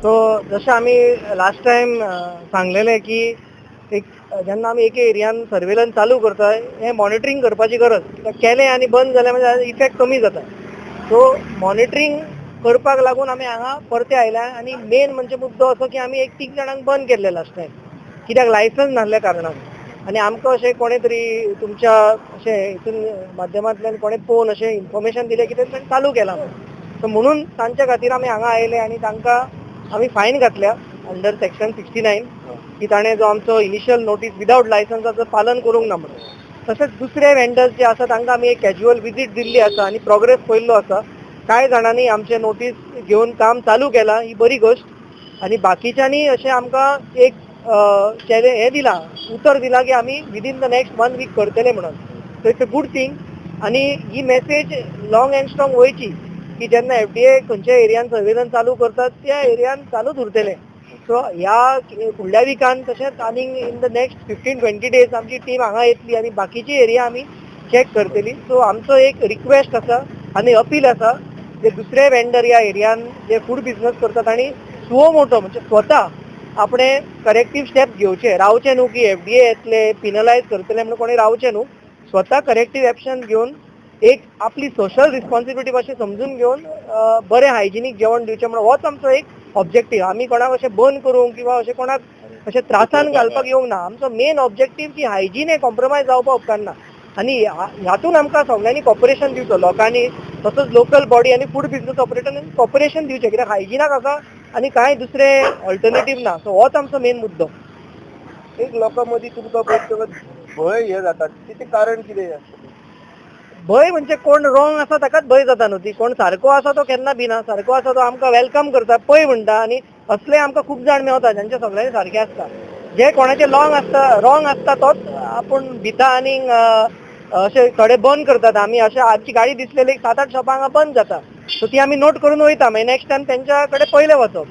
So जशें आमी last time सांगलेलें की एक जेन्ना आमी एके एरियान सर्वेलन्स चालू करता, हें मॉनिटरींग करपाची गरज. कित्याक केलें आनी बंद जालें म्हणजे इफेक्ट कमी जाता. सो मॉनिटरींग करपाक लागून आमी हांगा परते आयल्या आनी मेन म्हणजे मुद्दो असो की आमी एक तीग जाणांक बंद केल्ले लास्ट टायम, कित्याक लायसन्स नासल्या कारणान. आनी आमकां अशें कोणें तरी तुमच्या अशें हितून माध्यमांतल्यान कोणें पळोवन अशें इन्फॉर्मेशन दिलें की तें चालू केलां म्हणून. सो म्हणून तांच्या खातीर आमी हांगा आयले आनी तांकां आमी फायन घातल्या अंडर सेक्शन 69, की ताणें जो आमचो इनिशियल नोटीस विदावट लायसन्साचो पालन करूंक ना म्हणून. तशेंच दुसरे वेंडर्स जे आसा, तांकां आमी एक कॅज्युअल विजीट दिल्ली आसा आनी प्रोग्रेस पळयल्लो आसा. कांय जाणांनी आमचे नोटीस घेवन काम चालू केलां, ही बरी गोश्ट. आनी बाकीच्यांनी अशें आमकां एक हे दिलां, उतर दिलां की आमी within the next one week करतले म्हणून. So it's a good thing. आनी ही मेसेज लॉंग अँड स्ट्रॉंग वयची की जेन्ना एफडीए खंयच्या एरियान सर्वेलन्स चालू करतात, त्या एरियान चालूच उरतलें. सो ह्या फुडल्या विकान, तशेंच आनीक in the next 15-20 days आमची टीम हांगा येतली आनी बाकीची एरिया आमी चॅक करतली. सो आमचो एक रिक्वेस्ट आसा आनी अपील आसा, जे दुसरे वेंडर ह्या एरियान जे फूड बिझनस करतात आनी सुओ मोटो, म्हणजे स्वता आपणे करेक्टीव स्टेप घेवचे. रावचे न्हू की एफडीए येतले, पिनलायज करतले म्हणून कोणी रावचे न्हू. स्वता करेक्टीव एक्शन घेवन एक आपली सोशल रिस्पॉन्सिबिलिटी मातशी समजून घेवन बरें हायजिनीक जेवण दिवचें म्हणून होच आमचो एक ऑब्जेक्टीव. आमी कोणाक अशें बंद करूंक किंवा अशें कोणाक अशें त्रासान घालपाक येवंक ना. आमचो मेन ऑब्जेक्टीव की हायजीन हें कॉम्प्रोमायज जावपाक उपकारना आनी हातून आमकां सगळ्यांनी कॉपरेशन दिवचो, लोकांनी, तसोच लोकल बॉडी आनी फूड बिझनस ऑपरेटरांनी कॉपरेशन दिवचें, कित्याक हायजिनाक हाका आनी कांय दुसरें ऑल्टरनेटीव ना. सो होच आमचो मेन मुद्दो. एक लोकां मदीं तुमकां पळयतकच भंय हे जाता, तेचें कारण कितें आसतलें? भंय म्हणजे कोण रॉंग आसा ताकाच भंय जाता न्हू ती. कोण सारको आसा तो केन्ना भिना. सारको आसा तो आमकां welcome करता, पळय म्हणटा. आनी असले आमकां खूब जाण मेवता ज्यांचे सगळ्यांनी सारके आसता. जे कोणाचे लॉंग आसता, रॉंग आसता, तोच आपूण भिता आनी अशे थोडे बंद करतात. आमी अशे आमची गाडी दिसलेली सात आठ शॉपां हांगा बंद जाता. सो ती आमी नोट करून वयता, मागीर नेक्स्ट टायम तेंच्या कडेन पयले वचप.